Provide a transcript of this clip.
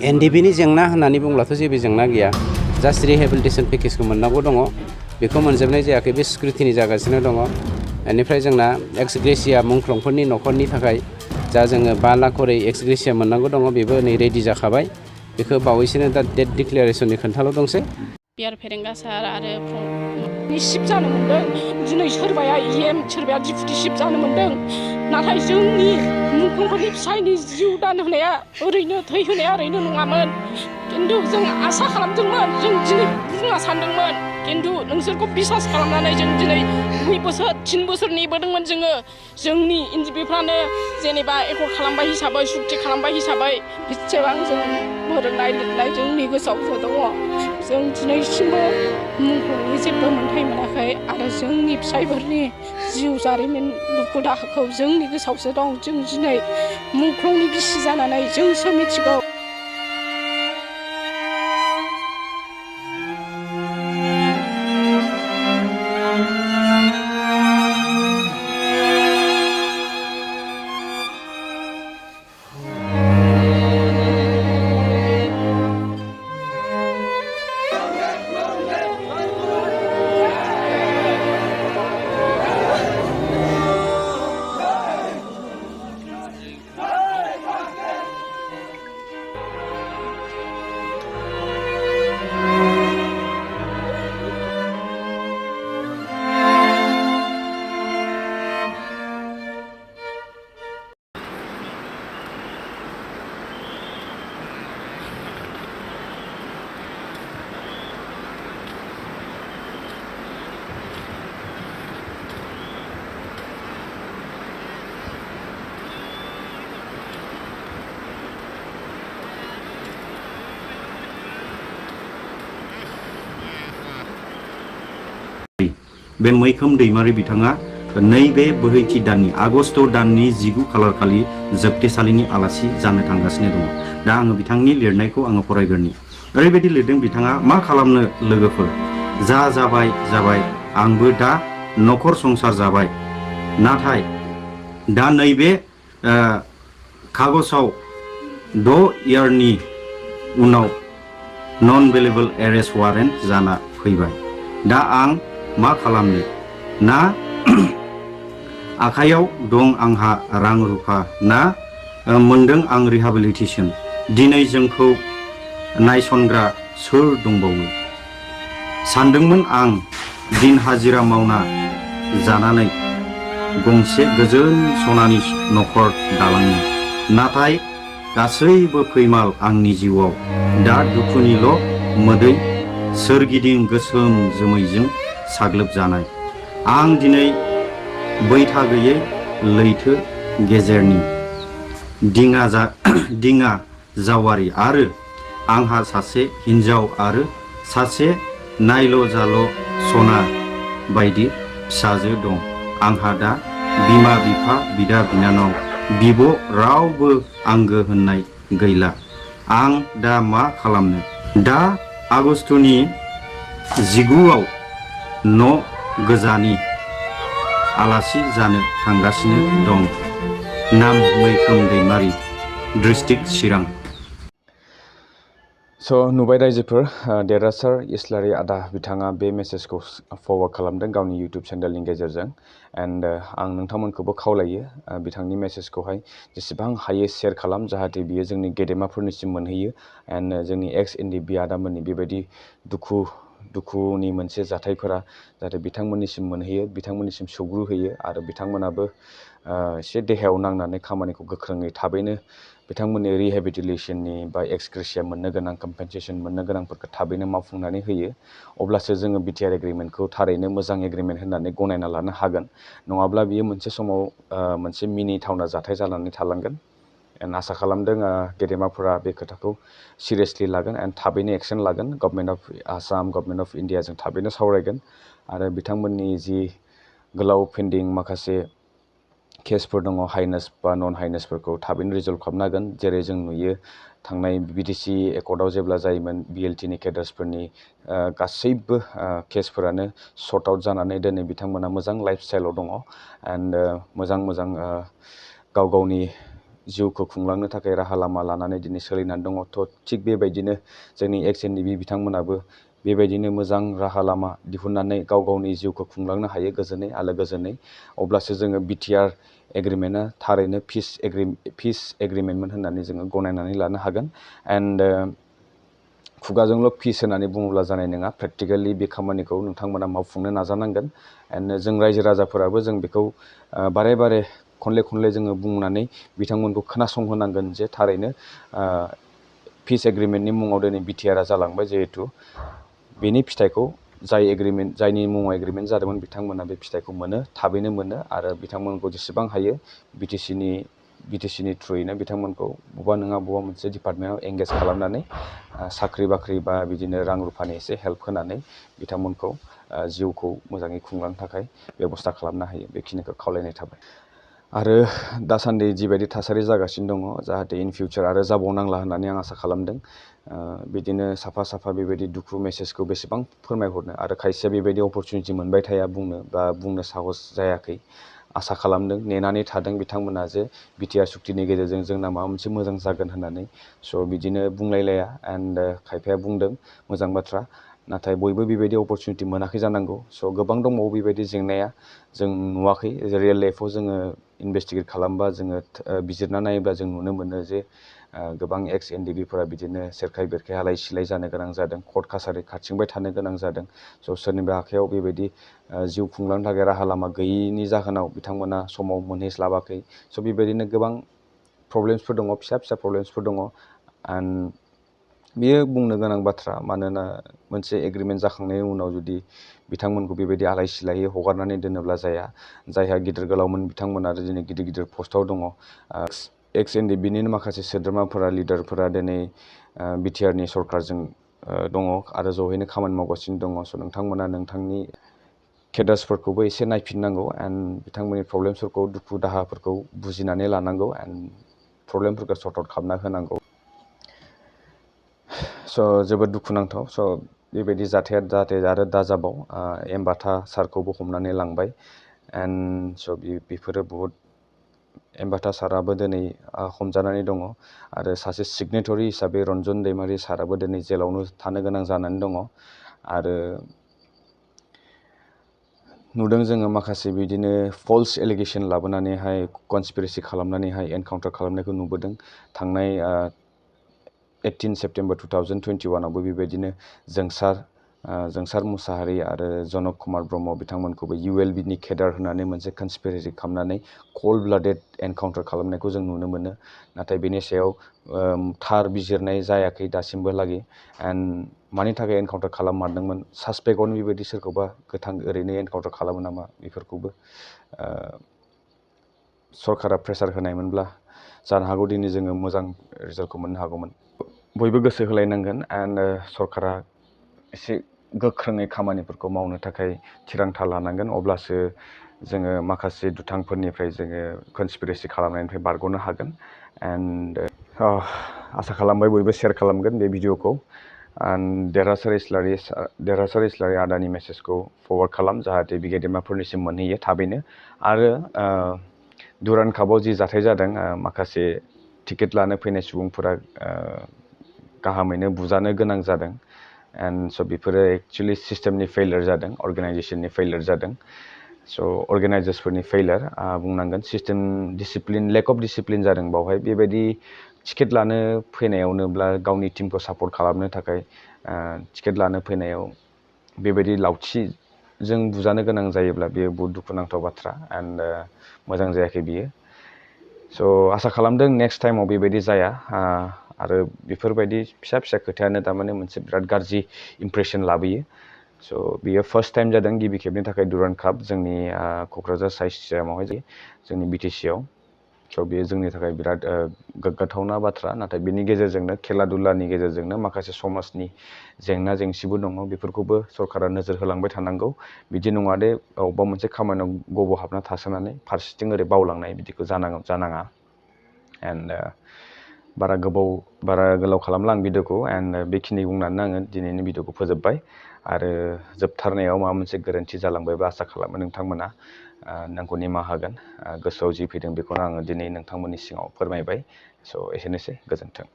NDB नि जेंना होननानै बुंब्लाथ' जेबो जेंना गैया जास्ट रिहेबिलिटेसन पेकेजखौ मोननांगौ दङ बेखौ मोनजोबनाय जायाखै बे स्क्रुटिनि जागासिनो दङ बेनिफ्राय जोंना एक्स ग्रेसिया मुंख्लंफोरनि न'खरनि थाखाय जा जोङो 5 लाख करै एक्स ग्रेसिया मोननांगौ दङ बेबो नै रेडि जाखाबाय बेखौ बावैसोनो दा डेट डिक्लेरेसननि खोन्थाल' दंसै बिआर फेरेंगा सार आरो शिफ्ट जानो मोनदों दिनै सोरबाया EM सोरबाया डिपुटि शिफ्ट जानो मोनदों नाथाय जोंनि मुंख्लंफोरनि फिसायनि जिउ दान होनाया ओरैनो थै होनाया ओरैनो नङामोन किन्तु जों आसा खालामदोंमोन जों दिनै बुंना सानदोंमोन किन्तु नोंसोरखौ बिसास खालामनानै जों दिनै 2 बोसोर 3 बोसोर नेबोदोंमोन जोंनि NDBफ्रानो जेनेबा एकर्ड खालामबाय हिसाबै सुक्ति खालामबाय हिसाबै बेसेबां जों फोरोंनाय लिरनाय जोंनि गोसोआव दङ जों दिनैसिमबो मुंख्लंनि जेबो मोनथाय मोनाखै आरो जोंनि फिसायफोरनि जिउ जारिमिन दुखु दाहाखौ जोंनि गोसोआवसो दं जों दिनै मुंख्लंनि बिसि जानानै जोंसो मिथिगौ बे मैखोम दैमारि बिथाङा नैबे बोहैथि दाननि आगस्ट दाननि 19 खालार खालि जोबथेसालिनि आलासि जानो थांगासिनो दङ दा आङो बिथांनि लिरनायखौ आङो फरायग्रोनि ओरैबायदि लिरदों बिथाङा मा खालामनो लोगोफोर जा जाबाय आंबो दा नखर संसार जाबाय नाथाय दा नैबे कागजाव 6 इयारनि उनाव नन भेलेबल एरेस्ट वारेन्ट जाना फैबाय दा आं मा खालामनो ना आखायाव दं आंहा रां रुफा ना मोनदों आं रिहेबिलिटेसन दिनै जोंखौ नायसनग्रा सोर दंबावो सानदोंमोन आं दिन हाजिरा मावना जानानै गंसे गोजोन सनानि नखर दालांनो नाथाय गासैबो फैमाल आंनि जिउआव दा दुखुनिल' मोदै सोरगिदिं गोसोम जोमैजों साग्लोबजानाय आं दिनै बैथा गैयै लैथो गेजेरनि दिङा जावारि आरो आंहा सासे हिन्जाव आरो सासे नायल' जाल' सना बायदि फिसाजो दं आंहा दा बिमा बिफा बिदा बिनानाव बिब' रावबो आंगो होननाय गैला आं दा मा खालामनो दा आगस्तनि 19आव न' गोजानि आलासि जानो थांगासिनो दं नाम मैखोम दैमारि डिस्ट्रिक्ट चिरां नुबाय रायजोफोर देरहासार इस्लारि आदा बिथाङा बे मेसेजखौ फरवार्ड खालामदों गावनि इउटिउब चेनेलनि गेजेरजों एन्ड आं नोंथांमोनखौबो खावलायो बिथांनि मेसेजखौहाय जेसेबां हायो शेयार खालाम जाहाथे बियो जोंनि गेदेमाफोरनिसिम मोनहैयो एन्ड जोंनि एक्स NDB आदामोननि बेबायदि दुखुनि मोनसे जाथायफोरा जाहाथे बिथांमोननिसिम मोनहैयो बिथांमोननिसिम सौग्रुहैयो आरो बिथांमोनाबो एसे देहायाव नांनानै खामानिखौ गोख्रोङै थाबैनो बिथांमोननि रिहेबिलिटेसननि बा एक्स ग्रेसिया मोननो गोनां कम्पेनसेसन मोननो गोनांफोरखौ थाबैनो मावफुंनानै होयो अब्लासो जोङो BTR एग्रिमेन्टखौ थारैनो मोजां एग्रिमेन्ट होननानै गनायना लानो हागोन नङाब्ला बियो मोनसे समाव मोनसे मिनिथावना जाथाय जानानै थालांगोन एन्ड आसा खालामदों गेदेमाफोरा बे खोथाखौ सिरियासलि लागोन एन्ड थाबैनो एक्सन लागोन government of Assam government of इन्डियाजों थाबैनो सावरायगोन आरो बिथांमोननि जि गोलाव पेन्डिं माखासे केसफोर दङ हाइनेस बा नन हाइनेसफोरखौ थाबैनो रिजल्भ खालामनो हागोन जेरै जों नुयो थांनाय BTC एकर्डआव जेब्ला जायोमोन BLTनि केडार्सफोरनि गासैबो केसफोरानो सर्ट आउट जानानै दिनै बिथांमोना मोजां लाइफ स्टाइलाव दङ एन्ड मोजां गाव गावनि जिउखौ खुंलांनो थाखाय राहा लामा लानानै दिनै सोलिनानै दङ। थ' थिग बेबायदिनो जोंनि NDB बिथांमोनाबो बेबायदिनो मोजां राहा लामा दिहुननानै गाव गावनि जिउखौ खुंलांनो हायो गोजोनै आलो गोजोनै। अब्लासो जोङो BTR एग्रिमेन्टआ थारैनो पिस एग्रिमेन्टमोन होननानै जोङो गनायनानै लानो हागोन। एन्ड खुगाजोंल' पिस होननानै बुङोब्ला जानाय नङा, प्रेक्टिकेलि बे खामानिखौ नोंथांमोना मावफुंनो नाजानांगोन। एन्ड जों रायजो राजाफोराबो जों बेखौ बारे बारे खनले जोङो बुंनानै बिथांमोनखौ खोनासंहोनांगोन जे थारैनो पिस एग्रिमेन्टनि मुङाव दिनै BTR आ जालांबाय, जिहेथु बेनि फिथाइखौ जायनि मुङाव एग्रिमेन्ट जादोंमोन बिथांमोना बे फिथाइखौ मोनो, थाबैनो मोनो। आरो बिथांमोनखौ जेसेबां हायो BTC नि थ्रुयैनो बिथांमोनखौ बबेबा नङा बबेबा मोनसे डिपार्टमेन्टआव एंगेज खालामनानै साख्रि बाख्रि बा बिदिनो रां रुफानि एसे हेल्प होनानै बिथांमोनखौ जिउखौ मोजाङै खुंलांनो थाखाय बेब'स्था खालामनो हायो। बेखिनिखौ खावलायनाय थाबाय। आरो दासान्दि जिबायदि थासारि जागासिनो दङ, जाहाथे इन फिउचार आरो जाबावनांला होननानै आं आसा खालामदों। बिदिनो साफा बेबायदि दुखु मेसेजखौ बेसेबां फोरमायहरनो, आरो खायसेया बेबायदि अपरचुनिटि मोनबाय थाया बुंनो साहस जायाखै। आसा खालामदों, नेनानै थादों बिथांमोना जे BTR सुक्तिनि गेजेरजों जोंना माबा मोनसे मोजां जागोन होननानै। स' बिदिनो बुंलायलाया। एन्ड खायफाया बुंदों मोजां बाथ्रा, नाथाय बयबो बेबायदि अपरचुनिटि मोनाखै जानांगौ। स' गोबां दंबावो बेबायदि जेंनाया जों नुवाखै। रियेल लाइफआव जोङो इनभेस्टिगेट खालामबा जोङो बिजिरना नायोब्ला जों नुनो मोनो जे गोबां NDBफोरा बिदिनो सेरखाय बेरखाय आलाय सिलाय जानो गोनां जादों, कर्ट कासारि खारथिंबाय थानो गोनां जादों। स' सोरनिबा आखायाव बेबायदि जिउ खुंलांनो थाखाय राहा लामा गैयिनि जाहोनाव बिथांमोना समाव मोनहैस्लाबाखै। स' बेबायदिनो गोबां प्रब्लेम्सफोर दङ, फिसा प्रब्लेम्सफोर दङ। एन्ड बेयो बुंनो गोनां बाथ्रा, मानोना मोनसे एग्रिमेन्ट जाखांनायनि उनाव जुदि बिथांमोनखौ बेबायदि आलाय सिलायै हगारनानै दोनोब्ला जाया। जायहा गिदिर गोलावमोन बिथांमोना दिनै गिदिर पस्टआव दङ। NDBनिनो माखासे सोद्रोमाफोरा, लिडारफोरा दिनै BTRनि सरकारजों दङ आरो ज'यैनो खामानि मावगासिनो दङ। स' नोंथांमोना नोंथांनि केडार्सफोरखौबो एसे नायफिननांगौ। एन्ड बिथांमोननि प्रब्लेम्सफोरखौ, दुखु दाहाफोरखौ बुजिनानै लानांगौ। एन्ड प्रब्लेमफोरखौ सर्ट आउट खालामना होनांगौ। स' जोबोद दुखुनांथाव। स' बेबायदि जाथाया जाहाथे आरो दाजाबाव। M.Batha सारखौबो हमनानै लांबाय। एन्ड स' बेफोरो बहुद, M.Batha साराबो दिनै हमजानानै दङ। आरो सासे सिगनेटरि हिसाबै रन्जन दैमारि साराबो दिनै जेलावनो थानो गोनां जानानै दङ। आरो नुदों जोङो माखासे बिदिनो फल्स एलिगेसन लाबोनानैहाय कनस्पिरेसि खालामनानैहाय एनकाउन्टार खालामनायखौ नुबोदों। थांनाय 18 सेप्तेम्बर 2021आवबो बेबायदिनो जोंसार मुसाहारि आरो जनक कुमार ब्रह्म बिथांमोनखौबो ULBनि केडार होनानै मोनसे कनस्पिरेसि खालामनानै कल्ड ब्लाडेड एनकाउन्टार खालामनायखौ जों नुनो मोनो। नाथाय बेनि सायाव थार बिजिरनाय जायाखै दासिमबोलागै। एन्ड मानि थाखाय एनकाउन्टार खालाममारदोंमोन, सासपेक्टआवनो बेबायदि सोरखौबा गोथां ओरैनो एनकाउन्टार खालामो नामा, बेफोरखौबो सरकारा प्रेसार होनायमोनब्ला जानो हागौ दिनै जोङो मोजां रिजाल्टखौ मोननो हागौमोन। बयबो गोसो होलायनांगोन। एन्ड सरकारा एसे गोख्रोङै खामानिफोरखौ मावनो थाखाय थिरांथा लानांगोन। अब्लासो जोङो माखासे दुथांफोरनिफ्राय जोङो कनस्पिरेसि खालामनायनिफ्राय बारग'नो हागोन। एन्ड आसा खालामबाय बयबो शेयार खालामगोन बे भिडिअखौ। एन्ड देरहासार इस्लारि आदानि मेसेजखौ फरवार्ड खालाम, जाहाथे बे गेदेमाफोरनिसिम मोनहैयो थाबैनो। आरो दुरान कापआव जि जाथाय जादों, माखासे टिकेट लानो फैनाय सुबुंफोरा गाहामैनो बुजानो गोनां जादों। एन्ड स' बेफोरो एक्सुवेलि सिस्टेमनि फेइलियर जादों, अर्गेनाइजेसननि फेइलियर जादों। स' अर्गेनाइजार्सफोरनि फेइलियर बुंनांगोन। System discipline, lake of discipline जादों बावहाय। बेबायदि टिकेट लानो फैनायावनोब्ला गावनि टिमखौ सापर्ट खालामनो थाखाय टिकेट लानो फैनायाव बेबायदि लावथिजों बुजानो गोनां जायोब्ला बेयो बहुद दुखुनांथाव बाथ्रा। एन्ड मोजां जायाखै बियो। स' आसा खालामदों नेक्स्ट टाइमाव बेबायदि जाया। आरो बेफोरबायदि फिसा खोथायानो थारमाने मोनसे बिराद गाज्रि इमप्रेसन लाबोयो। स' बियो फार्स्ट टाइम जादों, गिबि खेबनि थाखाय दुरान काप जोंनि क'क्राझार साइ स्टेडियामावहाय जायो, जोंनि BTCआव। स' बेयो जोंनि थाखाय बिराद गोग्गाथावना बाथ्रा। नाथाय बेनि गेजेरजोंनो, खेला दुलानि गेजेरजोंनो माखासे समाजनि जेंना जेंसिबो दङ। बेफोरखौबो सरकारा नोजोर होलांबाय थानांगौ। बिदि नङा दे अबेबा मोनसे खामानियाव गब'हाबना थासोनानै फारसेथिं ओरै बावलांनाय, बिदिखौ जानाङा। एन्ड बारा गोलाव खालामला आं भिडिअखौ। एन्ड बेखिनि बुंनानै आङो दिनैनि भिडिअखौ फोजोबबाय। आरो जोबथारनायाव माबा मोनसे गोरोन्थि जालांबायबा आसा खालामो नोंथांमोना नोंखौ निमाहा होगोन। गोसोआव जि फैदों बेखौनो आङो दिनै नोंथांमोननि सिगाङाव फोरमायबाय। स' एसेनोसै, गोजोन्थों।